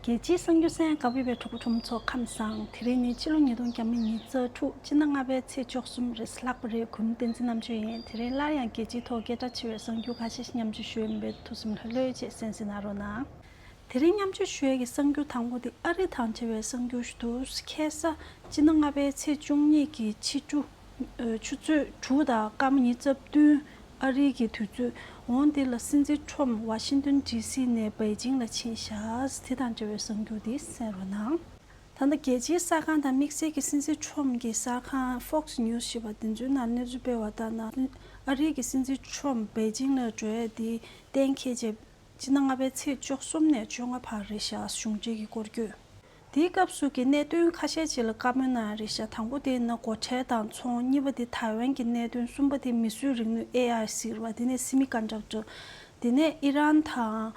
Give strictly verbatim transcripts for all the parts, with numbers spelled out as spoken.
རྒྱལ་སྤྱིའི་གསར་འགྱུར་གསན་གནང་བའི་གྲོགས་པོ་གྲོགས་མོ་ཚོ་ཁམས་བཟང་། དེ་རིང་ནི་ཕྱི་ལོ་ཉིས་སྟོང་ཉི་ཤུ་རྩ་དྲུག་སྤྱི་ཟླ་ལྔ་པའི་ཚེས་བཅུ་གསུམ་རེད། ལྷག་པ་རེད། གུས་མོ་བསྟན་འཛིན་རྣམ་དཔྱོད་ཡིན། དེ་རིང་སླར་ཡང་རྒྱལ་སྤྱིའི་ཐོག་སྐད་གྲགས་ཆེ་བའི་གསར་འགྱུར་ཁ་ཤས་ཤིག་མཉམ་སྤྱོད་ཞུ་ཡིན་པས། ཐུགས་སེམས་ལྷོད་ལྷོད་བྱས་གསན་གཟིགས་གནང་རོགས་གནང་། དེ་རིང་མཉམ་སྤྱོད་ཞུ་ཡས་ཀྱི་གསར་འགྱུར་དང་པོ་དེ་ཨ་རི་དང་འབྲེལ་བའི་གསར་འགྱུར་ཞིག་འདུག་ཁ་སང་སྤྱི་ཟླ་ལྔ་པའི་ཚེས་བཅུ་གཉིས་ཀྱི་ཕྱི་དྲོ། ཨ། ཆུ་ཚོད་དྲུག་དང་སྐར་མ་ཉི་ཤུ་རྩ་བདུན། ཨ་རིའི་གི་དུས་ཚོད། འོ་དེ་ལ་སྲིད་འཛིན་ཁྲོམ་ཝ་ཤིང་ཏོན་ཌི་སི་ནས་པེ་ཅིང་ལ་ཕྱིན་ཤག་དེ་དང་འབྲེལ་བའི་གསར་འགྱུར་དེ་གསན་རོགས་གནང་། ད་ལྟ་རྒྱལ་སྤྱིའི་གསར་ཁང་དང་དམིགས་བསལ་གྱི་སྲིད་འཛིན་ཁྲོམ་གྱི་གསར་ཁང་Fox News ཞེས་པ་དེ་ཚོའི་ནང་གནས་ཚུལ་སྤེལ་བ་ལྟར་ན། ཨ་རིའི་གི་སྲིད་འཛིན་ཁྲོམ་པེ་ཅིང་ལ་འགྲོ་ཡས་དེ་གཏན་འཁེལ་རྗེས། སྤྱི་ཟླ་ལྔ་པའི་ཚེས་བཅུ་གསུམ་ནས་བཅོ་ལྔ་བར་རེད་ཤག་གཞུང་འབྲེལ་གྱི་སྐོར་སྐྱོད། དེའི་སྐབས་སུ་གི་གནད་དོན་ཁ་ཤས་ཅིག་ལ་བཀའ་མོལ་གནང་ཡ་རེད་ཤག་དང་པོ་དེ་ནི་སྒོ་ཁྲལ་དང་ཚོང་། གཉིས་པ་དེ་ཐའེ་ཝན་གྱི་གནད་དོན། གསུམ་པ་དེ་མིས་བཟོས་རིག་ནུས་ཨེ་ཨའི་ཟེར་བ། དེ་ནས་སེ་མི་ཀོན་ཌག་ཊར། དེ་ནས་ཨི་རན་དང་།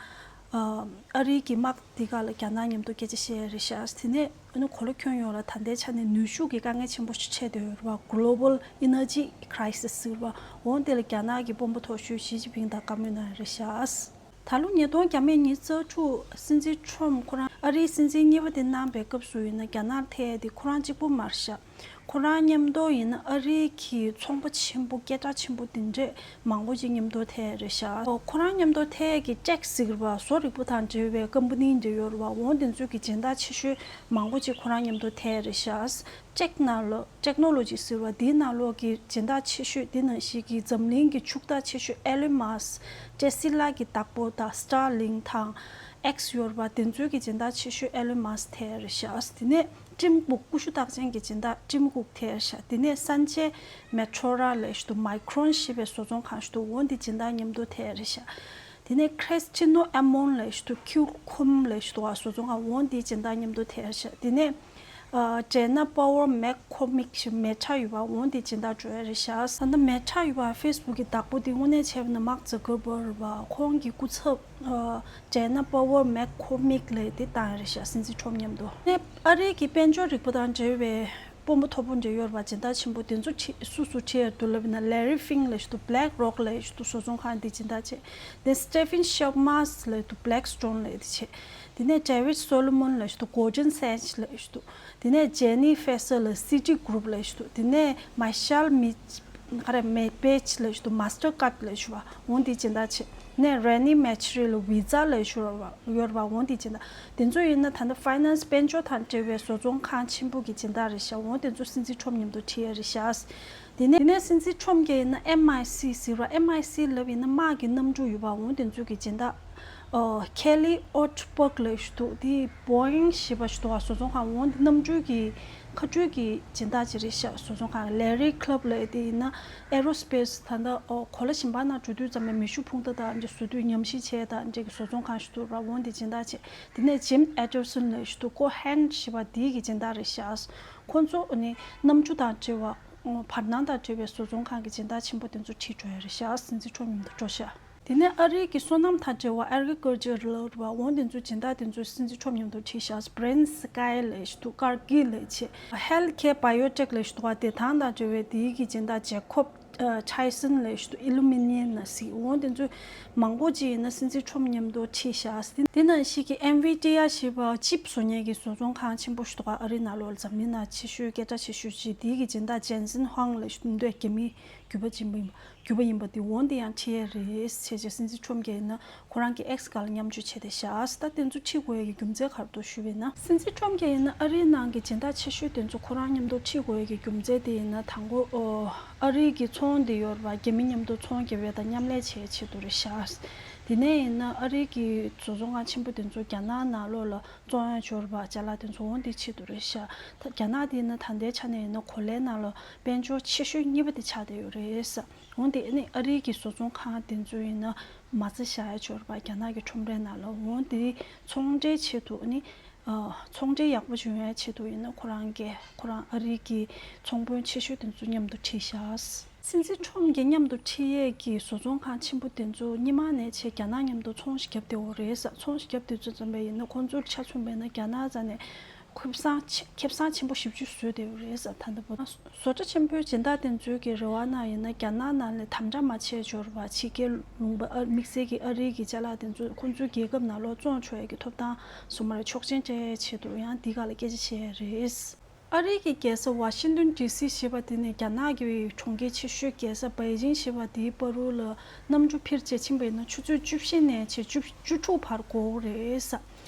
ཨ། ཨ་རིའི་གི་དམག་དེ་ག་ལ་རྒྱ་ནག་མཉམ་དུ་སྐད་ཆ་བཤད་ཡ་རེད་ཤག་དེ་ནས་ཨ་ནི་གོ་ལ་ཁྱོན་ཡོངས་ལ་ད་ལྟའི་ཆ་ནས་ནུས་ཤུགས་ཀྱི་དཀའ་ངལ་ཆེན་པོ་ཞིག་འཕྲད་བསྡད་ཡོད་རེད་བ། Global Energy Crisis ཟེར་བ། འོ་དེ་ལ་རྒྱ་ནག་གི་དཔོན་པོ་མཐོ་ཤོས་ཞི་ཅིན་ཕིང་དང་བཀའ་མོལ་གནང་ཡ་རེད་ཤག་ད་ལོ་ཉིས་སྟོང་ཉི་ཤུ་རྩ་དྲུག་སྲིད་འཛིན་ཁྲོམ་ཁོ་རང་ཨ་རིའི་སྲིད་འཛིན་གཉིས་པ་དེ་གནང་བའི་སྐབས་སུ་ཡིན་ན། རྒྱ་ནག་ལ་ཐད་དེ་ཁོ་རང་གཅིག་པུ་མ་རེད་ཤག་ཁོ་རང་མཉམ་དུ་ཡིན་ན་ཨ་རིའི་གི་ཚོང་པ་ཆེན་པོ་སྐད་གྲགས་ཆེན་པོ་དེ་འདྲས་མང་པོ་ཅིག་མཉམ་དུ་ཐད་རེད་ཤག་ཁོ་རང་མཉམ་དུ་ཐད་ཀྱི་ཊེག་ཟེར་བ། བཟོ་རིག་པ་དང་འབྲེལ་བའི་ཀམ་པ་ནི་འདྲ་ཡོད་རེད་བ། འོ་དེ་ཚོའི་གི་སྦྱིན་བདག་ཆེ་ཤོས་མང་པོ་ཅིག་ཁོ་རང་མཉམ་དུ་ཐད་རེད་ཤག་ཊེག་ནང་ལོགས། ཊེག་ནོ་ལོ་ཇི་ཟེར་བ་འདིའི་ནང་ལོགས་ཀྱི་སྦྱིན་བདག་ཆེ་ཤོས། འདི་ནང་བཞིན་གྱི་འཛམ་གླིང་གི་ཕྱུག་བདག་ཆེ་ཤོས་ཨེ་ལོན་མཱ་སི། ཊེ་སི་ལ་གི་བདག་པོ་དང་སི་ཊར་ལིང་དང་ཨེག་སི་ཡོད་རེད་པ། དེ་ཚོའི་གི་སྦྱིན་བདག་ཆེ་ཤོས་ཨེ་ལོན་མཱ་སི་ཐད་རེད་ཤག་དེ་ནས་ཊིམ་ཀུག་ཀུ་ཤུ་རྟགས་ཅན་གྱི་སྦྱིན་བདག་ཊིམ་ཀུག་ཐད་རེད་ཤག་དེ་ནས་སན་ཅེ་མེ་ཊོ་ར་ལབ་ཡས་ཞིག་འདུག་མའི་ཁྲོན་ཞེས་པའི་བཟོ་ཚོང་ཁང་ཞིག་འདུག་འོ་འདི་སྦྱིན་བདག་མཉམ་དུ་ཐད་རེད་ཤག་དེ་ནས་ཁྲེས་ཊི་ནོ་ཨེ་མོན་ལབ་ཡས་ཞིག་འདུག་ཁིའུ་ཁུམ་ལབ་ཡས་ཞིག་འདུག་བཟོ་ཚོང་ཁང་། འོ་འདི་སྦྱིན་བདག་མཉམ་དུ་ཐད་རེད་ཤག་དེ་ནས། ཨ། ཊེ་ན་པ་ཝར་མེག་ཁོ་མིག་ཞེས་མེ་ཊ་ཡོད་པ། འོ་འདི་སྦྱིན་བདག་འགྲོ་ཡ་རེད་ཤག་ད་ལྟ་མེ་ཊ་ཡོད་པ་ཕེ་སི་བུག་གི་བདག་པོ་དེ་དངོས་གནས་བྱས་པ་ན་མཱག་ཛ་ཀར་བྷར་རེད་པ། ཁོང་གི་སྐུ་ཚབ། ཨ། ཊེ་ན་པ་ཝར་མེག་ཁོ་མིག་ལབ་དེ་བཏང་ཡ་རེད་ཤག་སྲིད་འཛིན་ཁྲོམ་མཉམ་དུ། ནས་ཨ་རིའི་གི་དཔལ་འབྱོར་རིག་པ་དང་འབྲེལ་བའི་དཔོན་པོ་མཐོ་པོ་འདྲ་ཡོད་རེད་པ། སྦྱིན་བདག་ཆེན་པོ་དེ་ཚོ་ཁྲི་སུ་སུ་ཁྲིད་ཡ་འདུག་ལབ་ན། ལེ་རི་ཕིང་ལབ་ཡས་ཞིག་འདུག་བྷི་ལེག་རོག་ལབ་ཡས་ཞིག་འདུག་བཟོ་ཚོང་ཁང་དེ་སྦྱིན་བདག་བྱས། དེ་སི་ཊི་ཕིན་ཤེལ་མཱ་སི་ལབ་ཡས་འདུག་བྷི་ལེག་སི་ཊོན་ལབ་ཡས་དེ་བྱས། དེ་ནས་ཌེ་ཝིད་སོ་ལོ་མོན་ལབ་ཡས་ཞིག་འདུག་གོར་ཌན་སེན་ཆི་ལབ་ཡས་ཞིག་འདུག་དེ་ནས་ཇེ་ནི་ཕེ་སར་ལབ་སི་ཊི་གུ་རུབ་ལབ་ཡས་ཞིག་འདུག་དེ་ནས་མ་ཤལ་མི་ག་རེ་མེ་པེཇ་ལབ་ཡས་ཞིག་འདུག་མཱ་སི་ཊར་ཀར་ཌི་ལབ་ཡས་ཞིག་པ། འོ་འདི་སྦྱིན་བདག་བྱས། དེ་ནས་རེ་ནི་མེ་ཆི་རི་ལ་ཝི་ཛ་ལབ་ཡས་ཞིག་ཡོད་རེད་པ། འོ་འདི་སྦྱིན་བདག་དེ་ཚོ་ཡིན་ན་ད་ལྟ་ཕའི་ནན་སི་དཔལ་འབྱོར་དང་འབྲེལ་བའི་བཟོ་ཚོང་ཁང་ཆེན་པོ་གི་སྦྱིན་བདག་རེད་ཤག་འོ་དེ་ཚོ་སྲིད་འཛིན་ཁྲོམ་མཉམ་དུ་ཁྲིད་ཡ་རེད་ཤག་དེ་ནས་དེ་ནས་སྲིད་འཛིན་ཁྲོམ་གྱི་ཡིན་ན་ཨེམ་ཨའི་སི་ཟེར་བ། ཨེམ་ཨའི་སི་ལབ་ཡིན་ན་དམག་གི་གནམ་གྲུ་ཡོད་པ། འོ་དེ་ཚོ་གི་སྦྱིན་བདག་ཨོ། ཁེ་ལི་ཨོ་ཊི་བག་ལབ་ཡས་ཞིག་འདུག་དེ་བོ་ཡིང་ཞེས་པ་ཞིག་འདུག་བ། བཟོ་ཚོང་ཁང་། འོ་འདི་གནམ་གྲུའི་གི་མཁའ་འགྲུལ་གྱི་སྦྱིན་བདག་ཅིག་རེད་ཤག་བཟོ་ཚོང་ཁང་། ལེ་རི་ཁི་ལབ་ལབ་ཡས་དེ་ཡིན་ན་ཨེ་རོ་སི་པེ་སི། ད་ལྟ་ཨོ་གོ་ལ་གཞན་པ་ནང་འགྲོ་དུས་ཙམ་པའི་མེ་ཤུགས་འཕུར་མདའ་དང་འདྲ་བཟོ་དུས་ཉམས་ཞིབ་བྱས་དང་འདྲ་གི་བཟོ་ཚོང་ཁང་ཞིག་འདུག་ར། འོ་འདི་སྦྱིན་བདག་བྱས། དེ་ནས་ཇིམ་ཨེ་ཌར་སན་ལབ་ཡས་ཞིག་འདུག་ཀོ་ཧན་ཞེས་པ་དེའི་གི་སྦྱིན་བདག་རེད་ཤག་ཁོ་ཚོ་ནི་གནམ་གྲུ་དང་འབྲེལ་བ། བར་སྣང་དང་འབྲེལ་བའི་བཟོ་ཚོང་ཁང་གི་སྦྱིན་བདག་ཆེན་པོ་དེ་ཚོ་ཁྲིད་འགྲོ་ཡ་རེད་ཤག་སྲིད་འཛིན་ཁྲོམ་མཉམ་དུ་འགྲོ་ཤག་དེ་ནས་ཨ་རིའི་གི་སོ་ནམ་དང་འབྲེལ་བ་ཨེ་གྷི་རི་ཀལ་ཅར་ལབ་རེད་པ། འོ་དེ་ཚོ་སྦྱིན་བདག་དེ་ཚོ་སྲིད་འཛིན་ཁྲོམ་མཉམ་དུ་ཁྲིད་ཤག་བྷི་རེན་སི་ཀའི་ལབ་ཡས་ཞིག་འདུག་ཀར་གི་ལབ་ཡས་བྱས། ཧེལ་ཐི་ཁེར་བྷ་ཡོ་ཊེག་ལབ་ཡས་ཞིག་འདུག་པ། བདེ་ཐང་དང་འབྲེལ་བའི་དེའི་གི་སྦྱིན་བདག་ཇེ་ཁོབ་ཆའི་སན་ལབ་ཡས་ཞིག་འདུག་ཨི་ལུ་མི་ནི་ཡན་ཟེར། འོ་དེ་ཚོ་མང་པོ་ཅིག་ཡིན་ན་སྲིད་འཛིན་ཁྲོམ་མཉམ་དུ་ཁྲིད་ཤག་དེ་ནང་བཞིན་གྱི་ཨེན་ཝི་ཌི་ཡ་ཞེས་པ་ཅིབ་བཟོ་མཁན་གྱི་བཟོ་ཚོང་ཁང་ཆེན་པོ་ཞིག་འདུག་ག་ཨ་རི་ནང་ལོགས་ལ་འཛམ་གླིང་ནང་ཆེ་ཤོས་སྐད་གྲགས་ཆེ་ཤོས་ཅིག་དེའི་གི་སྦྱིན་བདག་ཇན་སན་ཧུང་ལབ་ཡས་ཞིག་འདུག་རྒྱ་མི་རྒྱུད་པ་ཅན་པོ་ཡིན་པ། རྒྱུད་པ་ཡིན་པ་དེ། འོ་འདི་ཡང་ཁྲིད་ཡས་རེད་ཟེར་བྱས་སྲིད་འཛིན་ཁྲོམ་གྱིས་ཡིན་ན་ཁོ་རང་གི་ཨེག་སི་སྒང་ལ་མཉམ་སྤྱོད་བྱས་བསྡད་ཤག་ད་དེ་ཚོ་ཁྲིད་དགོས་ཡས་ཀྱི་རྒྱུ་མཚན་ག་རེ་འདུག་ཞུས་པ་ཡིན་ན། སྲིད་འཛིན་ཁྲོམ་གྱིས་ཡིན་ན་ཨ་རིའི་ནང་གི་སྦྱིན་བདག་ཆེ་ཤོས་དེ་ཚོ་ཁོ་རང་མཉམ་དུ་ཁྲིད་དགོས་ཡས་ཀྱི་རྒྱུ་མཚན་དེ་ཡིན་ན། དང་པོ། ཨོ། ཨ་རིའི་གི་ཚོང་དེ་ཡོད་རེད་པ། རྒྱ་མི་མཉམ་དུ་ཚོང་རྒྱག་ཡས་དང་མཉམ་ལས་བྱེད་ཡས་ཆེད་དུ་རེད་ཤག་དེ་ནས་ཡིན་ན་ཨ་རིའི་གི་བཟོ་ཚོང་ཁང་ཆེན་པོ་དེ་ཚོ་རྒྱ་ནག་ནང་ལོགས་ལ་བཙོང་ཡས་ཡོད་རེད་པ། ཅ་ལག་དེ་ཚོ། འོ་འདི་ཆེད་དུ་རེད་ཤག་ད་རྒྱ་ནག་དེ་ཡིན་ན་ད་ལྟའི་ཆ་ནས་ཡིན་ན་གོ་ལའི་ནང་ལ་དཔལ་འབྱོར་ཆེ་ཤོས་གཉིས་པ་དེ་ཆགས་བསྡད་ཡོད་རེད་ཟེར། འོ་དེ་ནི་ཨ་རིའི་གི་བཟོ་ཚོང་ཁང་དེ་ཚོ་ཡིན་ན་མ་རྩ་བཞག་ཡ་ཡོད་རེད་པ། རྒྱ་ནག་གི་ཁྲོམ་རའི་ནང་ལ། འོ་དེ་ཚོང་འབྲེལ་ཆེད་དུ་ནི། ཨ། ཚོང་འབྲེལ་ཡག་པོ་བྱུང་ཡ་ཆེད་དུ་ཡིན་ན་ཁོ་རང་གི་ཁོ་རང་ཨ་རིའི་གི་ཚོང་དཔོན་ཆེ་ཤོས་དེ་ཚོ་མཉམ་དུ་ཁྲིད་ཤག་སྲིད་འཛིན་ཁྲོམ་གྱིས་མཉམ་དུ་ཁྲིད་ཡས་ཀྱི་བཟོ་ཚོང་ཁང་ཆེན་པོ་དེ་ཚོ་སྔོན་མ་ནས་བྱས་རྒྱ་ནག་མཉམ་དུ་ཚོང་ཞིག་བརྒྱབ་བསྡད་ཡོད་རེད་ཟེར། ཚོང་ཞིག་བརྒྱབ་བསྡད་ཚོད་ཙམ་པ་ཡིན་ན་ཁོང་ཚོར་ཆ་མཚོན་པ་ཡིན་ན་རྒྱ་ནག་རྩ་ནས། ཁེ་བཟང་ཆེ་ཁེ་བཟང་ཆེན་པོ་ཞེ་པོ་ཅིག་བཟོས་བསྡད་ཡོད་རེད་ཟེར། ད་ལྟ་བར་བཟོ་གྲྭ་ཆེན་པོའི་སྦྱིན་བདག་དེ་ཚོའི་གི་རེ་བ་ནང་ཡིན་ན། རྒྱ་ནག་ནང་ལ་དམ་དྲག་མ་བྱས་འབྱོར་བ་ཕྱི་རྒྱལ་ལུང་པ་ཨ་དམིགས་བསལ་གྱི་ཨ་རིའི་གི་ཅ་ལག་དེ་ཚོ་ཁོང་ཚོའི་རྒྱལ་ཁབ་ནང་ལོགས་བཙོང་ཆོག་ཡས་ཀྱི་ཐོབ་ཐང་སོ་མ་རེ་ཆོག་མཆན་སྤྲད་ཡས་ཆེད་དུ་ཡང་འདི་ག་ལ་སྐད་ཆ་བཤད་ཡས་རེད། ཨ་རིའི་གི་རྒྱལ་ས་ཝ་ཤིང་ཏོན་ཌི་སི་ཞེས་པ་དེ་ནས་རྒྱ་ནག་གི་གྲོང་ཁྱེར་ཆེ་ཤོས་རྒྱལ་ས་པེ་ཅིང་ཞེས་པ་དེའི་བར་དུ་ལ་གནམ་གྲུ་འཕུར་ཆས་ཕྱིན་པ་ཡིན་ན་ཆུ་ཚོད་བཅུ་བཞི་ནས་བྱས་བཅུ་བཅུ་དྲུག་བར་འགོར་རེད་ཟེར།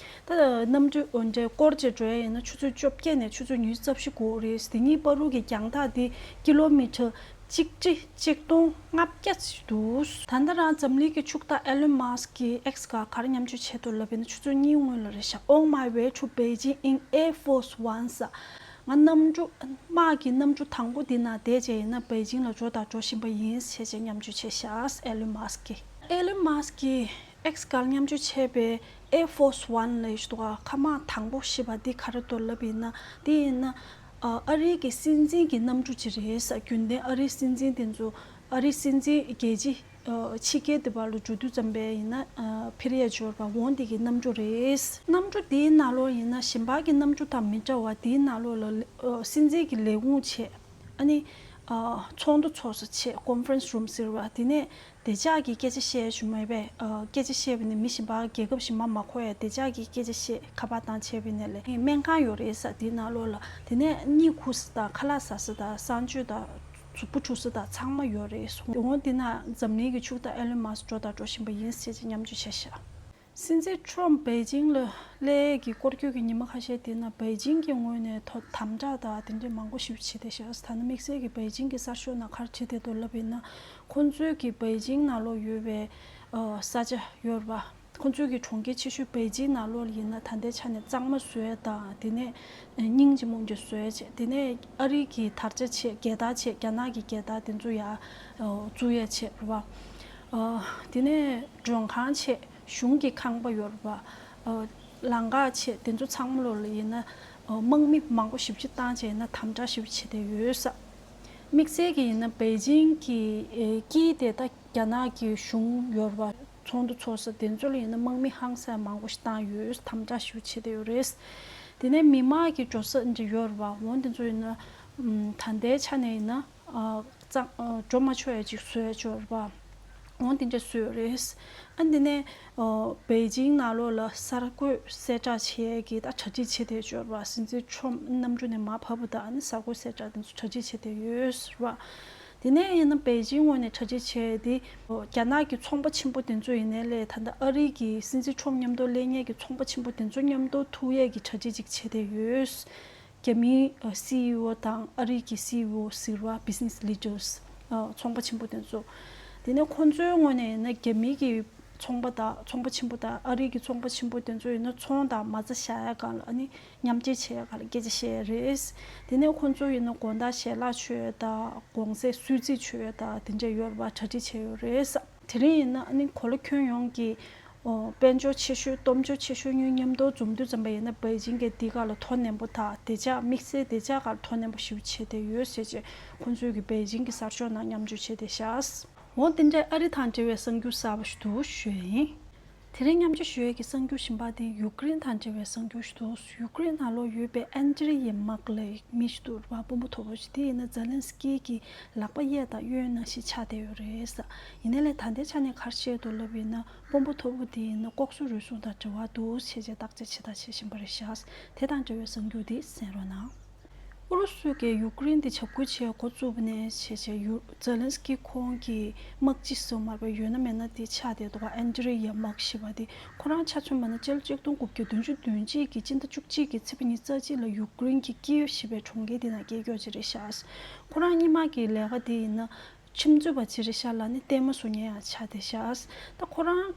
ད་གནམ་གྲུ་འདྲ་བསྐོར་བྱས་འགྲོ་ཡ་ཡིན་ན་ཆུ་ཚོད་བཅོ་བརྒྱད་ནས་ཆུ་ཚོད་ཉི་ཤུ་རྩ་བཞི་འགོར་རེད། དེ་གཉིས་བར་དུ་གི་རྒྱང་ཐག་དེ་ཀི་ལོ་མི་ཊར་གཅིག་ཁྲི་གཅིག་སྟོང་ལྔ་བརྒྱ་ཅིག་འདུག་ད་ལྟ་རང་འཛམ་གླིང་གི་ཕྱུག་བདག་ཨེ་ལོན་མཱ་སི་ཀི་གིས་ཨེག་སི་སྒང་ག་རེ་མཉམ་སྤྱོད་བྱས་འདུག་ལབ་པ་ཡིན་ན་ཆུ་ཚོད་གཉིས་སྔོན་ལ་རེད་ཤག On my way to Beijing in Air Force One ཟེར། ང་གནམ་གྲུ་དམག་གི་གནམ་གྲུ་དང་པོ་འདི་ནང་བསྡད་བྱས་ཡིན་ན་པེ་ཅིང་ལ་འགྲོ་དང་འགྲོ་བཞིན་པ་ཡིན་ཞེས་བྱས་མཉམ་སྤྱོད་བྱས་ཤག་ཨེ་ལོན་མཱ་སི་ཀི། ཨེ་ལོན་མཱ་སི་ཀི་ཨེག་སི་སྒང་མཉམ་སྤྱོད་བྱས་པའི་Air Force One ལབ་ཡས་ཞིག་འདུག་ག་མཁའ་དམག་དང་པོ་ཞེས་པ་འདི་ག་རེ་འདུག་ལབ་ཡིན་ན། འདི་ཡིན་ན་ཨ་རིའི་གི་སྲིད་འཛིན་གྱི་གནམ་གྲུ་ཅིག་རེད་ཟེར། རྒྱུན་ལྡན་ཨ་རིའི་སྲིད་འཛིན་དེ་ཚོ་ཨ་རིའི་སྲིད་འཛིན་རྒྱལ་སྤྱི་ཕྱི་རྒྱལ་དེ་བར་ལ་འགྲོ་དུས་ཙམ་པས་ཡིན་ན་འཕུར་ཡས་འབྱོར་བ་འོ་འདི་གི་གནམ་གྲུ་རེད། གནམ་གྲུ་འདིའི་ནང་ལོགས་ཡིན་ན་གཞན་པ་གི་གནམ་གྲུ་དང་མི་འདྲ་བ་འདིའི་ནང་ལོགས་ལ་སྲིད་འཛིན་གྱི་ལས་ཁུངས་བྱས། ཨ་ནི་ཚོགས་འདུ་ཚོགས་ས་བྱས། Conference Room ཟེར་བ་དེ་ནས་བདེ་འཇགས་ཀྱི་སྐད་ཆ་བཤད་ཞུ་མེད་པས། སྐད་ཆ་བཤད་པ་ནི་མི་གཞན་པ་རྒྱལ་ཁབ་གཞན་པ་མ་གོ་ཡ་བདེ་འཇགས་ཀྱི་སྐད་ཆ་བཤད་ཁ་པར་བཏང་བྱས་པ་ནས་ལས་སྨན་ཁང་ཡོད་རེད་ཟེར། དེའི་ནང་ལོགས་ལ་དེ་ནས་གཉིད་ཁུག་ས་དང་ཁ་ལག་ཟ་ས་དང་གསང་སྤྱོད་དང་གཟུགས་པོ་འཁྲུ་ས་དང་ཚང་མ་ཡོད་རེད་གསུངས། འོ་དེ་ན་འཛམ་གླིང་གི་ཕྱུག་བདག་ཨེ་ལོན་མཱ་སི་འགྲོ་དང་འགྲོ་བཞིན་པ་ཡིན་ཟེར་གྱི་མཉམ་སྤྱོད་བྱས་ཤག་སྲིད་འཛིན་ཁྲོམ་པེ་ཅིང་ལ་སླེབས་ཀྱི་སྐོར་སྐྱོད་ཀྱི་ཉི་མ་ཁ་ཤས་དེ་ན་པེ་ཅིང་གི་ངོས་ནས་ཐོ་དམ་དྲག་དང་དེ་འདྲའི་མང་པོ་ཞིག་བྱེད་བསྡད་ཤག་ད་ནི་དམིགས་བསལ་གྱི་པེ་ཅིང་གི་གསར་ཤོག་ནང་ག་རེ་བྲིས་བསྡད་འདུག་ལབ་ཡིན་ན། ཁོང་ཚོའི་གི་པེ་ཅིང་ནང་ལོགས་ཡོད་པའི་ས་ཆ་ཡོད་རེད་པ། ཁོང་ཚོའི་གི་གྲོང་ཁྱེར་ཆེ་ཤོས་པེ་ཅིང་ནང་ལོགས་ལ་ཡིན་ན་ད་ལྟའི་ཆ་ནས་གཙང་མ་བཟོ་ཡས་དང་དེ་ནས་སྙིང་རྗེ་མོ་འདྲ་བཟོ་ཡས་བྱས། དེ་ནས་ཨ་རི་གི་དར་ཆ་བྱས། རྒྱལ་དར་བྱས། རྒྱ་ནག་གི་རྒྱལ་དར་དེ་ཚོ་ཡར་བཙུགས་ཡས་བྱས་རེད་པ། དེ་ནས་མགྲོན་ཁང་བྱས། གཞུང་གི་ཁང་པ་ཡོད་རེད་པ། ལམ་ཁ་བྱས། དེ་ཚོ་ཚང་མ་ལོགས་ལ་ཡིན་ན་དམག་མི་མང་པོ་ཞེ་པོ་ཅིག་བཏང་བྱས་ཡིན་ན་དམ་དྲག་ཞེ་པོ་བྱས་བསྡད་ཡོད་ས། དམིགས་བསལ་གྱི་ཡིན་ན་པེ་ཅིང་གི་དཀྱིལ་དེ་ད་རྒྱ་ནག་གི་གཞུང་ཡོད་རེད་པ། ཚོགས་འདུ་ཚོགས་ས་དེ་ཚོ་ལ་ཡིན་ན་དམག་མི་ཧང་སང་མང་པོ་ཞིག་བཏང་ཡོད། དམ་དྲག་ཞེ་པོ་བྱས་བསྡད་ཡོད་རེད། དེ་ནས་མི་མང་གི་འགྲོ་ས་འདྲ་ཡོད་རེད་པ། འོ་དེ་ཚོ་ཡིན་ན་ད་ལྟའི་ཆ་ནས་ཡིན་ན། གཙང་འགྲོ་མ་ཆོག་ཡ་ཅིག་བཟོས་ཡོད་རེད་པ། འོ་དེ་འདྲ་བཟོས་ཡོད་རེད། ཨ་འདི་ནས་པེ་ཅིང་ནང་ལོགས་ལ་གསར་འགོད་གསལ་བསྒྲགས་བྱེད་ཡས་ཀྱི་ད་གྲ་སྒྲིག་བྱེད་བསྡད་ཡོད་རེད་པ། སྲིད་འཛིན་ཁྲོམ་གནམ་གྲུ་ནས་མར་བབས་པ་དང་ཨ་ནི་གསར་འགོད་གསལ་བསྒྲགས་དེ་ཚོ་གྲ་སྒྲིག་བྱེད་བསྡད་ཡོད་རེད་པ། དེ་ནས་ཡིན་ན་པེ་ཅིང་ངོས་ནས་གྲ་སྒྲིག་བྱས་ཏེ། རྒྱ་ནག་གི་ཚོང་པ་ཆེན་པོ་དེ་ཚོ་ཡིན་ནའི་ལས་ད་ལྟ་ཨ་རི་གི་སྲིད་འཛིན་ཁྲོམ་མཉམ་དུ་སླེབས་མཁན་གྱི་ཚོང་པ་ཆེན་པོ་དེ་ཚོ་མཉམ་དུ་ཐུག་ཡས་ཀྱི་གྲ་སྒྲིག་ཅིག་བྱས་བསྡད་ཡོད། རྒྱ་མིའི་སི་ཨི་ཨོ་དང་ཨ་རི་གི་སི་ཨི་ཨོ་ཟེར་བ། Business Leaders། ཚོང་པ་ཆེན་པོ་དེ་ཚོ། དེ་ནས་ཁོང་ཚོའི་ངོས་ནས་ཡིན་ན་རྒྱ་མི་གི་ཚོང་པ་དང་ཚོང་པ་ཆེན་པོ་དང་ཨ་རི་གི་ཚོང་པ་ཆེན་པོ་དེ་ཚོ་ཡིན་ན་ཚོང་དང་མ་རྩ་བཞག་ཡ་སྒང་ལ་ཨ་ནི་མཉམ་འབྲེལ་བྱེད་ཡ་སྒང་ལ་སྐད་ཆ་བཤད་ཡ་རེད། དེ་ནས་ཁོང་ཚོ་ཡིན་ན་དགོང་དག་ཞལ་ལག་མཆོད་ཡ་དང་དགོང་ཟས་གསོལ་ཚིགས་མཆོད་ཡ་དང་དེ་འདྲ་ཡོད་རེད་པ། གྲ་སྒྲིག་བྱས་ཡོད་རེད། དེ་རིང་ཡིན་ན་ཨ་ནི་གོ་ལ་ཁྱོན་ཡོངས་ཀྱི་ཨོ་དཔལ་འབྱོར་ཆེ་ཤོས་སྟོབས་འབྱོར་ཆེ་ཤོས་གཉིས་མཉམ་དུ་འཛོམས་དུས་ཙམ་པ་ཡིན་ན་པེ་ཅིང་གི་འདི་ག་ལ་དོ་ནན་པོ་དང་བདེ་འཇགས་དམིགས་བསལ་བདེ་འཇགས་སྒང་ལ་དོ་ནན་པོ་ཞེ་པོ་བྱས་བསྡད་ཡོད་ཟེར་བྱས་ཁོང་ཚོའི་གི་པེ་ཅིང་གི་གསར་ཤོག་ནང་མཉམ་སྤྱོད་བྱས་བསྡད་ཤག་འོ་དེ་འདྲའི་ཨ་རི་དང་འབྲེལ་བའི་གསར་འགྱུར་གསར་པ་ཞིག་འདུག་ཞུ་ཡ་ཡིན། དེ་རིང་མཉམ་སྤྱོད་ཞུ་ཡས་ཀྱི་གསར་འགྱུར་གཞན་པ་དེ་ཡུཀ་རེན་དང་འབྲེལ་བའི་གསར་འགྱུར་ཞིག་འདུག་ཡུཀ་རེན་ནང་ལོགས་ཡོད་པའི་ཨན་ཏྲི་ཡེ་མག་ལབ་མི་ཞིག་འདུག་ར་པ། དཔོན་པོ་མཐོ་པོ་ཞིག་དེ་ཡིན་ན་ཛེ་ལན་སི་ཀི་གི་ལག་པ་གཡས་དང་གཡོན་ནང་བཞིན་ཆགས་བསྡད་ཡོད་རེད་ས། ཡིན་ནའི་ལས་ད་ལྟའི་ཆ་ནས་ག་རེ་བཤད་འདུག་ལབ་ཡིན་ན་དཔོན་པོ་མཐོ་པོ་དེ་ཡིན་ན་ལྐོག་ཟ་རུལ་སུངས་དང་འབྲེལ་བ་འདུག་ཞེས་བྱས་བརྟག་དཔྱད་བྱེད་དང་བྱེད་བཞིན་པ་རེད་ཤག་དེ་དང་འབྲེལ་བའི་གསར་འགྱུར་འདི་གསན་རོགས་གནང་། ཨུ་རུ་སུས་ཀྱིས་ཡུཀ་རེན་དེ་འཇབ་རྒོལ་བྱེད་འགོ་བཙུགས་པ་ནས་བྱས་བྱས་ཡུ་ཛེ་ལན་སི་ཀི་ཁོང་གི་དམག་སྤྱི་སུ་མར་པ་ཡོད་ན་མེད་ན་དེ་ཆགས་བསྡད་འདུག་ག་ཨན་ཏྲི་ཡེ་མག་ཞེས་པ་དེ་ཁོ་རང་ཆ་མཚོན་པ་ན་སྤྱི་ལོ་གཅིག་སྟོང་དགུ་བརྒྱ་བདུན་ཅུ་དོན་གཅིག་གི་སྤྱི་ཟླ་བཅུ་གཅིག་གི་ཚེས་པ་ཉི་ཤུ་རྩ་གཅིག་ལ་ཡུཀ་རེན་གྱི་ཀིའུ་ཞེས་པའི་གྲོང་ཁྱེར་དེ་ནང་སྐྱེས་མཆོག་ཅིག་རེད་ཤག་ཁོ་རང་སྔོན་མ་གི་ལས་ཀ་དེ་ཡིན་ན། ཁྱིམ་མཚེས་པ་ཅིག་རེད་ཤག་ལ་ནི་ལྟད་མོ་བཟོ་མཁན་ཡང་ཆགས་བསྡད་ཤག་ད་ཁོ་རང་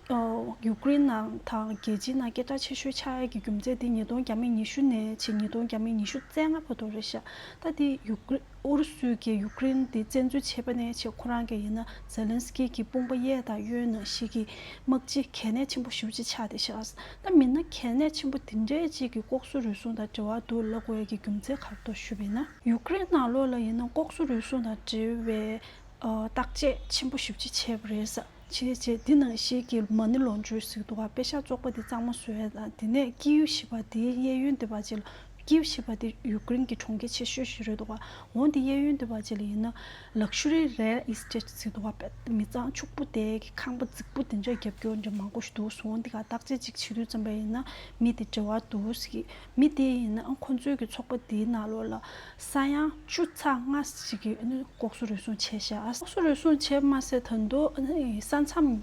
ཡུཀ་རེན་ནང་དང་རྒྱལ་སྤྱིའི་ནང་སྐད་གྲགས་ཆེ་ཤོས་ཆགས་ཡག་གི་རྒྱུ་མཚན་དེ་ཉིས་སྟོང་བརྒྱ་མེད་ཉི་ཤུ་ནས་བྱས་ཉིས་སྟོང་བརྒྱ་མེད་ཉི་ཤུ་རྩ་ལྔ་བར་དུ་རེད་ཤག་ད་དེ་ཡུཀ་རེན་ཨུ་རུ་སུས་ཀྱིས་ཡུཀ་རེན་དེ་བཙན་འཛུལ་བྱས་པ་ནས་བྱས་ཁོ་རང་གི་ཡིན་ན་ཛེ་ལན་སི་ཀི་གི་དཔུང་པ་གཡས་དང་གཡོན་ནང་བཞིན་གྱི་དམག་སྤྱི་གལ་གནད་ཆེན་པོ་ཞེ་པོ་ཅིག་ཆགས་བསྡད་ཤག་ད་མི་སྣ་གལ་གནད་ཆེན་པོ་དེ་འདྲའི་ཅིག་གི་ལྐོག་ཟ་རུལ་སུངས་དང་འབྲེལ་བ་འདུག་ལབ་དགོས་ཡག་གི་རྒྱུ་མཚན་ག་རེ་འདུག་ཞུས་པ་ཡིན་ན། ཡུཀ་རེན་ནང་ལོགས་ལ་ཡིན་ན་ལྐོག་ཟ་རུལ་སུངས་དང་འབྲེལ་བའི་བརྟག་དཔྱད་ཆེན་པོ་ཞེ་པོ་ཅིག་བྱས་པ་རེད་ས། བྱས་བྱས་འདི་ནང་བཞིན་གྱི་མ་ཎི་ལོངས་སྤྱོད་ཟེར་འདུག་ག་པེ་ཤག་བཙོག་པ་འདི་གཙང་མ་བཟོ་ཡས་དང་དེ་ནས་ཀིའུ་ཞེས་པ་འདིའི་གཡས་གཡོན་དེ་བར་ཅིག་ལ་ ཀིབ་ཞེས་པ་དེ་ཡུཀ་རེན་གྱི་གྲོང་ཁྱེར་ཆེ་ཤོས་ཤིག་རེད་འདུག་ག་འོན་ཏེ་གཡས་གཡོན་དེ་བ་ཅིག་ལ་ཡིན་ན་ལག་ཤུ་རི་རི་ཡལ་ཨི་སི་ཊེཊ་ཟེར་འདུག་ག་མི་ཚང་ཕྱུག་པོ་དེ་གི་ཁང་པ་རྫིག་པོ་དེ་འདྲ་རྒྱབ་སྐྱོར་འདྲ་མང་པོ་ཞིག་འདུག་འོན་ཏེ་ག་བརྟག་དཔྱད་ཅིག་བྱེད་དུས་ཙམ་པ་ཡིན་ན་མི་དེ་འབྲེལ་བ་འདུག་ཟེར་གི་མི་དེ་ཡིན་ན་ཁོ་ཚོའི་གི་ཚོགས་པ་དེའི་ནང་ལོགས་ལ་ས་ཡ་བཅུ་ཚེག་ལྔ་ཞིག་གི་ལྐོག་ཟ་རུལ་སུངས་བྱས་ཤག་ལྐོག་ཟ་རུལ་སུངས་བྱས་མ་ཟད་ད་དུང་ས་མཚམས་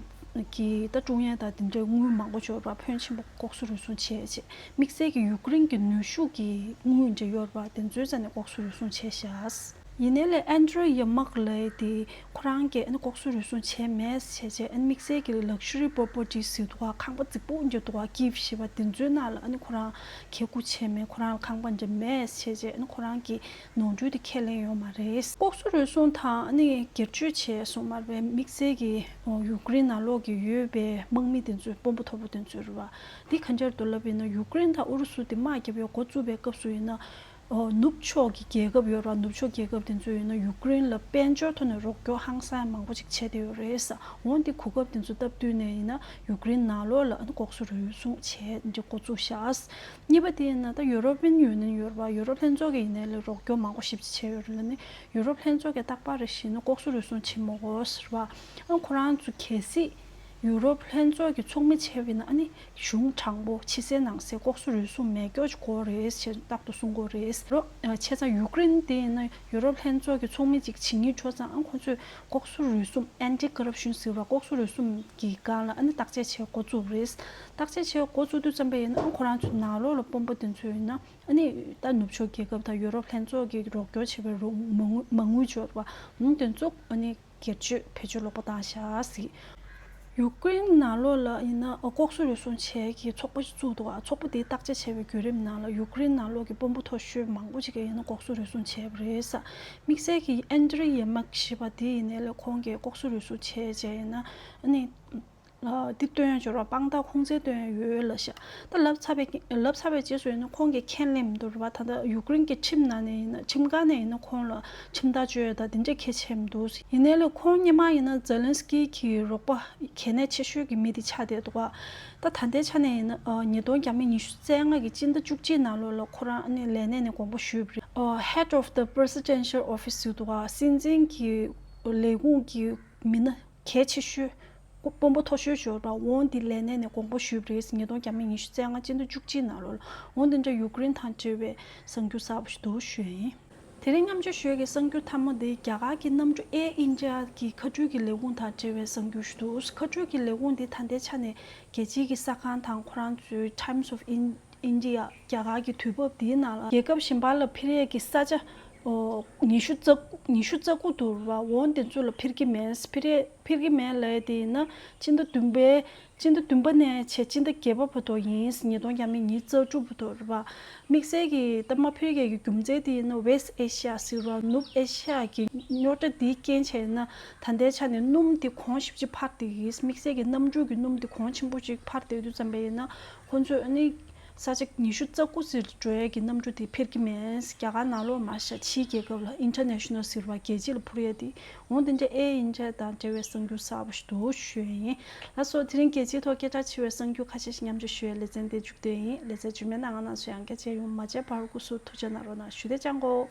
ཀྱི་ད་ཀྲུང་དབྱང་དང་དེ་འདྲའི་དངུལ་མང་པོ་འབྱོར་བ་ཕོན་ཆེན་པོ་ལྐོག་ཟ་རུལ་སུངས་བྱས་རྗེས་དམིགས་བསལ་གྱི་ཡུཀ་རེན་གྱི་ནུས་ཤུགས་ཀྱི་དངུལ་འདྲ་ཡོད་པ་དེ་ཚོའི་རྩ་ནས་ལྐོག་ཟ་རུལ་སུངས་བྱས་ཤག་ཡིན་ནའི་ལས་ཨན་ཌྲེ་ཡ་མག་ལབ་དེ་ཁོ་རང་གིས་ཨ་ནི་ལྐོག་ཟ་རུལ་སུངས་བྱས་མེད་བྱས་རྗེས་ཨ་ནི་དམིགས་བསལ་གྱི་ལག་ཤུ་རི་པོ་པར་ཊི་ཟེར་འདུག་ག་ཁང་པ་རྫིག་པོ་འདྲ་འདུག་ག་ཀིབ་ཞེས་པ་དེ་ཚོའི་ནང་ལ་ཨ་ནི་ཁོ་རང་གྱི་སྒོ་ཕྱེ་མེད་ཁོ་རང་ལ་ཁང་པ་འདྲ་མེད་བྱས་རྗེས་ཨ་ནི་ཁོ་རང་གི་ནོར་འཁྲུལ་དེ་ཁས་ལེན་ཡོད་མ་རེད། ལྐོག་ཟ་རུལ་སུངས་དང་ཨ་ནི་སྒེར་གཅོད་བྱས་སོང་མ་རེད་པས། དམིགས་བསལ་གྱི་ཡུཀ་རེན་ནང་ལོགས་ཀྱི་ཡོད་པའི་དམག་མི་དེ་ཚོའི་དཔོན་པོ་མཐོ་པོ་དེ་ཚོའི་རེད་བ། འདི་ག་འདྲ་འདུག་ལབ་ཡིན་ན་ཡུཀ་རེན་དང་ཨུ་རུ་སུ་དེ་དམག་རྒྱབ་ཡ་འགོ་བཙུགས་པའི་སྐབས་སུ་ཡིན་ན། ཨོ་ནུབ་ཕྱོགས་ཀྱི་རྒྱལ་ཁབ་ཡོད་ར་ནུབ་ཕྱོགས་རྒྱལ་ཁབ་དེ་ཚོ་ཡིན་ན་ཡུཀ་རེན་ལ་དཔལ་འབྱོར་ཐོག་ནས་རོགས་སྐྱོར་ཧང་སང་མང་པོ་ཅིག་བྱས་བསྡད་ཡོད་རེད་ས། འོན་ཏེ་གོ་སྐབས་དེ་ཚོ་སྟབས་བསྟུན་ནས་ཡིན་ན་ཡུཀ་རེན་ནང་ལོགས་ལ་ལྐོག་ཟ་རུལ་སུངས་བྱས་འདི་འགོ་བཙུགས་ཤག་གཉིས་པ་དེ་ཡིན་ན་ད་ཡུ་རོ་པིན་ཡུ་ནི་ཡན་ཡོད་ར་ཡུ་རོབ་ལྷན་ཚོགས་ཀྱི་ཡིན་ནའི་ལས་རོགས་སྐྱོར་མང་པོ་ཞེ་པོ་ཅིག་བྱས་ཡོད་རེད་ལ་ནི་ཡུ་རོབ་ལྷན་ཚོགས་ཀྱི་རྟག་པར་རེ་བཞིན་ལྐོག་ཟ་རུལ་སུངས་བྱེད་མི་དགོས་ཟེར་བ། ཨ་ཁོ་རང་ཚོ་གལ་སྲིད་ཡུ་རོབ་ལྷན་ཚོགས་ཀྱི་ཚོགས་མི་བྱས་པ་ཡིན་ན་ཨ་ནི། གཞུང་དྲང་པོ་ཕྱི་གསལ་ནང་གསལ་ལྐོག་ཟ་རུལ་སུངས་མེད་སྐྱོ་ཅིག་དགོས་རེད་ཞེས་རྟག་ཏུ་གསུང་གི་རེད། རོ། བྱས་ཙང་ཡུཀ་རེན་དེ་ཡིན་ན་ཡུ་རོབ་ལྷན་ཚོགས་ཀྱི་ཚོགས་མི་ཅིག་བྱེད་སྙིང་བྲོ་ཙང་ཨ་ཁོ་ཚོས་ལྐོག་ཟ་རུལ་སུངས་ཨན་ཊི་ཀོ་རབ་ཤན་ཟེར་བ་ལྐོག་ཟ་རུལ་སུངས་ཀྱི་སྒང་ལ་ཨ་ནི་བརྟག་དཔྱད་བྱེད་འགོ་བཙུགས་རེད། བརྟག་དཔྱད་བྱེད་འགོ་བཙུགས་དུས་ཙམ་པ་ཡིན་ན་ཨ་ཁོ་རང་ཚོའི་ནང་ལོགས་ལ་དཔོན་པོ་དེ་ཚོ་ཡིན་ན་ཨ་ནི་ད་ནུབ་ཕྱོགས་རྒྱལ་ཁབ་དང་ཡུ་རོབ་ལྷན་ཚོགས་ཀྱི་རོགས་སྐྱོར་བྱེད་པའི་རོགས་མ་དངུལ་མ་དངུལ་འབྱོར་བ་ཨ་ནི་དེ་ཚོ་ཨ་ནི། སྒེར་གཅོད་བེད་སྤྱོད་ལོག་པ་བཏང་བཞག་ཟིག་ཡུཀ་རེན་ནང་ལོགས་ལ་ཡིན་ན་ལྐོག་ཟ་རུལ་སུངས་བྱས་ཀྱི་ཚོགས་པ་ཞིག་བཙུགས་འདུག་ཚོགས་པ་དེའི་བརྟག་དཔྱད་བྱས་པའི་བརྒྱུད་རིམ་ནང་ལ་ཡུཀ་རེན་ནང་ལོགས་ཀྱི་དཔོན་པོ་མཐོ་ཤོས་མང་པོ་ཅིག་གིས་ཡིན་ན་ལྐོག་ཟ་རུལ་སུངས་བྱས་པ་རེད་ས། དམིགས་བསལ་གྱི་ཨན་ཌྲི་ཡེ་མག་ཞེས་པ་དེ་ཡིན་ནའི་ལས་ཁོང་གིས་ལྐོག་ཟ་རུལ་སུངས་བྱས་བྱས་ཡིན་ན་ཨ་ནི། འདི་སྟོན་ཡ་འབྱོར་བ་དཔང་རྟགས་ཁུངས་བཙན་སྟོན་ཡ་ཡོད་ལ་ཤ། ད་ལབ་ཚར་བའི་ལབ་ཚར་བའི་རྗེས་སུ་ཡིན་ན་ཁོང་གིས་ཁས་ལེན་མི་འདུག་རེད་བ། ད་ལྟ་ཡུཀ་རེན་གྱི་ཁྲིམས་ནང་ནས་ཡིན་ན་ཁྲིམས་ཁང་ནས་ཡིན་ན་ཁོང་ལ་ཁྲིམས་ཐག་གཅོད་ཡ་ད་དེ་འདྲས་གལ་ཆེ་མི་འདུག་ཡིན་ནའི་ལས་ཁོང་སྔོན་མ་ཡིན་ན་ཛེ་ལན་སི་ཀི་གི་རོགས་པ་གལ་གནད་ཆེ་ཤོས་ཀྱི་མི་དེ་ཆགས་བསྡད་འདུག་བ། ད་ད་ལྟའི་ཆ་ནས་ཡིན་ན་ཉིས་སྟོང་ཉི་ཤུ་རྩ་ལྔ་གི་སྤྱི་ཟླ་བཅུ་གཅིག་ནང་ལོགས་ལ་ཁོ་རང་ནས་ལས་གནས་ནས་དགོངས་པ་ཞུས་པ་རེད། Head of the Presidential Office ཟེར་འདུག་བ། སྲིད་འཛིན་གྱི་ལས་ཁུངས་ཀྱི་མི་སྣ། གལ་ཆེ་ཤོས། དཔོན་པོ་མཐོ་ཤོས་འབྱོར་བ་འོན་ཏེ་ལས་གནས་ནས་དགོངས་པ་ཞུས་པ་རེད། ཉིས་སྟོང་ཉི་ཤུ་རྩ་ལྔ་སྤྱི་ཟླ་བཅུ་གཅིག་ནང་ལོགས་ལ་འོན་ཏེ་འདྲ་ཡུཀ་རེན་དང་འབྲེལ་བའི་གསར་འགྱུར་གསར་པ་ཞིག་འདུག་ཞུས་ཡིན། དེ་རིང་མཉམ་སྤྱོད་ཞུ་ཡས་ཀྱི་གསར་འགྱུར་མཐའ་མ་འདི་རྒྱ་གར་གྱི་གནམ་གྲུ་Air India གི་མཁའ་འགྲུལ་གྱི་ལས་ཁུངས་དང་འབྲེལ་བའི་གསར་འགྱུར་ཞིག་འདུག་མཁའ་འགྲུལ་གྱི་ལས་ཁུངས་འདི་ད་ལྟའི་ཆ་ནས་རྒྱལ་སྤྱིའི་གི་གསར་ཁང་དང་ཁོ་རང་ཚོའི་Times of In- India རྒྱ་གར་གྱི་དུས་བབ་འདིའི་ནང་ལ་རྒྱལ་ཁབ་གཞན་པ་ལ་འཕུར་ཡས་ཀྱི་ས་ཆ་ཉི་ཤུ་རྩ་ཉི་ཤུ་རྩ་དགུ་འདུག་ར། འོན་ཏེ་ཚོ་ལ་འཕུར་གྱི་མེད། འཕུར་ཡས་འཕུར་གྱི་མེད་ལབ་ཡས་དེ་ཡིན་ན་སྤྱི་ཟླ་བདུན་པའི་སྤྱི་ཟླ་བདུན་པ་ནས་བྱས་སྤྱི་ཟླ་བརྒྱད་པ་བར་དུ་ཡིན། ཉིས་སྟོང་ཉི་ཤུ་རྩ་དྲུག་བར་དུ་ར། དམིགས་བསལ་གྱི་ད་མ་འཕུར་ཡས་ཀྱི་རྒྱུ་མཚན་དེ་ཡིན་ན་West Asia ཟེར་བ་ནུབ་ཨེ་ཤ་ཡ་གི་རྙོག་དྲ་དེའི་རྐྱེན་བྱས་ན་ད་ལྟའི་ཆ་ནས་སྣུམ་དེ་གོང་ཞེ་པོ་ཅིག་འཕར་བསྡད་ཡིན། དམིགས་བསལ་གྱི་གནམ་གྲུ་གི་སྣུམ་དེ་གོང་ཆེན་པོ་ཅིག་འཕར་བསྡད་དུས་ཙམ་པ་ཡིན་ན་ཁོང་ཚོས་ཨ་ནི། ས་ཆ་ཉི་ཤུ་རྩ་དགུ་ཟེར་འགྲོ་ཡས་ཀྱི་གནམ་གྲུ་དེ་འཕུར་གྱི་མེད། རྒྱ་གར་ནང་ལོགས་མ་ཤ་ཕྱིའི་རྒྱལ་ཁབ་ལ་International ཟེར་བ་རྒྱལ་སྤྱི་ལ་འཕུར་ཡས་དེ་འོན་ཏེ་འདྲ་Air India དང་འབྲེལ་བའི་གསར་འགྱུར་གསར་པ་ཞིག་འདུག་ཞུ་ཡས་ཡིན། ལགས་སོ། དེ་རིང་རྒྱལ་སྤྱིའི་ཐོག་སྐད་གྲགས་ཆེ་བའི་གསར་འགྱུར་ཁ་ཤས་ཤིག་མཉམ་སྤྱོད་ཞུ་ཡས་ལེ་ཚན་དེ་མཇུག་བསྡུས་ཡིན། ལེ་ཚན་རྗེས་མའི་ནང་ང་རྣམ་ཚོ་ཡང་བསྐྱར་མཇལ་ཡོང་། མ་མཇལ་བར་སྐུ་གཟུགས་ཐུགས་ཅག་གནང་རོགས་གནང་ཞུ་བདེ་ཅང་གོ།